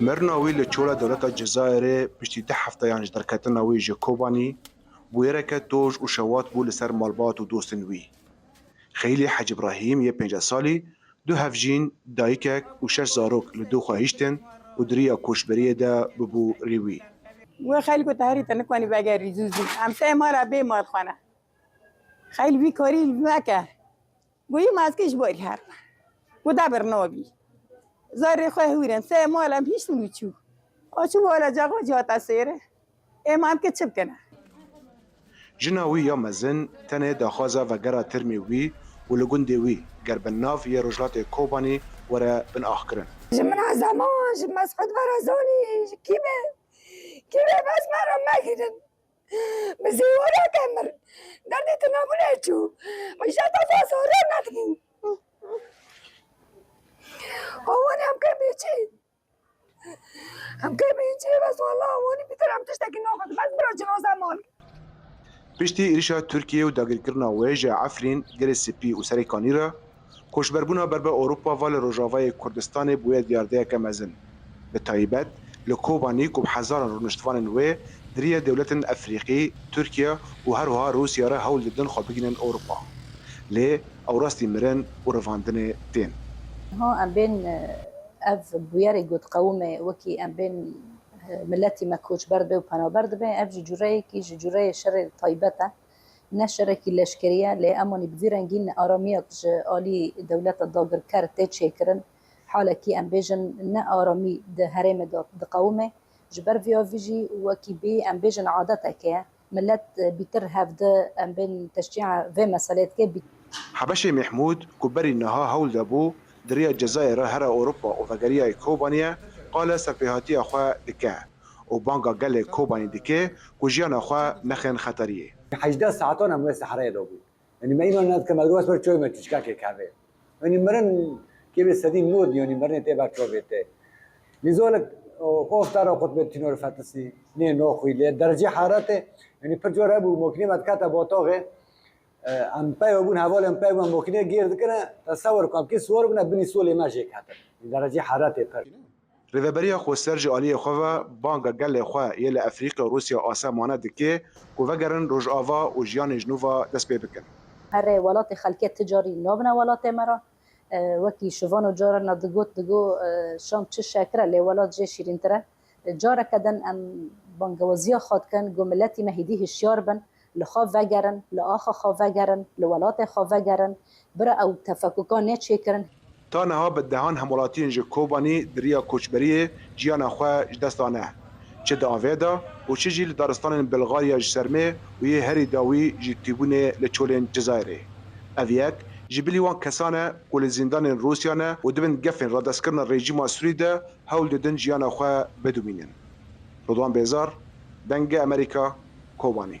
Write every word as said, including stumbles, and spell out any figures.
Mirina wî li çola dewleta Cezayirê piştî du hefteyan ji derketina wî ji Kobanî bûyereke toj û şewat bû li ser malbat û dostên wî. Xeylî Hec Îbrahîm yê pêncî salî, du hevjîn, dayikek û şeş zarok li dû xwe hiştin û di riya koçberiyê de bûbû rê wî. Wê xeylî ku te herî te nikanî vegerî zû zû. Em sê mala bê mal xwe ne. Xeyl vî karî meke. Goyî maskê ji borî her. Ku da birnobî. Zarê xwe hûrin. Sê mal em hiştin û çû. O çû wala caxa cihata sêre. Ê mam ke çi bikene? Jina wî ya mezin tenê daxwaza vegera termê wî û li gundê wî ger bi nav yê rojhilatê Kobanî were binaxkirin. Ji min a zeman, ji Mesûd Barazanî, ji kî be? Kî be bes me re megirin? Bi zêwareke mir. Derdê tinabûnê çû. Mijeta xwe zor re nedibû. Awan em kir bê çi? Em kir bê çi? Bes wallah awanî bitir em tiştekî naxwazin. Bes bira cinaza mal. Piştî êrişa Tirkiyê û dagirkirina wê ji Efrîn, Girê Spî û Serêkanî re, koçberbûna ber bi Ewropa va li Rojavayê Kurdistanê bûye diyardeyeke mezin. Bi taybet li Kobanî ku bi hezaran rûniştvanên wê di riya dewletên Efrîqî, Tirkiye û her wiha Rûsya re hewl didin xwe bigihînin Ewropa. Lê ew rastî mirin û revandinê tên. Niha em bên, e, ev bûyerê ku diqewime wekî em bên, e, miletî me koçber dibe û penaber dibe, ev ji cûreyekî, ji cûreyê şerê taybet e. Ne şerekî leşkerî ye, lê emanî bi vî rengî nearamiyek ji alî dewleta dagirker tê çêkirin. Halekî em bêjin ne aramî di herêmê de diqewime. Ji ber vîya vî jî wekî bî em bêjin adeteke ye. Milet, e, bîtir hevdi em bên teşcîa vê meselê dike. Bî- Hebeşê Mehmûd ku berî niha hewl de bû di riya Cezayirê re here Ewropa û vegeriyayê Kobaniyê qala serpêhatiya xwe dike û banga gelê Kobanî dike ku jiyana xwe nexin xeteriyê. Hejdeh saetan em wê sehreyê de bû. Yanî me înan nedikim, ez wes ber çoyê me tûçkekê kevê. Yanî mirin kê bê sedî nod, yanî mirinê tê ber çavê te. Nîzolek, o, of dara qutbê tînor fetisî, nê noxwî lê derecê heratê, yanî pir cor hebû, mokînê me dikete bataxê, e, em pey bûn, hevalên pey bûn, mokînê gêr dikine, tesewir ku em kê siwar bûne, binî solê me jê ketin. Derecê heratê pir. Rêveberiya Xweser ji aliyê xwe ve banga gelê xwe yê li Efrîqya û Rûsya asemane dike ku vegerin Rojava û jiyanê ji nû ve dest pê bikin. Herê welatê xelkê ti carî nabine welatê me re. E, wekî şivan û carana digot, digo, e, şam çi şekir e, lê welat jê şîrîntir e. Careke din em bangewaziya xwe dikin, ku miletî me hêdî hişyar bin. Li xwe vegerin, li axa xwe vegerin, li welatê xwe vegerin, bira ew tefekuka nêçêkirin. Ta niha bi dehan hemwelatiyên ji Kobanî di riya koçberiyê jiyana xwe ji dest dane. Çi di avê de û çi jî li daristanên Bilgarya ji sermê û yê herî dawî ji tîbûnê li çolên Cizayirê. Ev yek ji bilî wan kesan e ku li zîndanên Rûsya ne û di bin gefên radestkirina rejîma Sûrî de hewl didin jiyana xwe bidomînin. Ridwan Bêzar, Dengê Amerîka, Kobanî.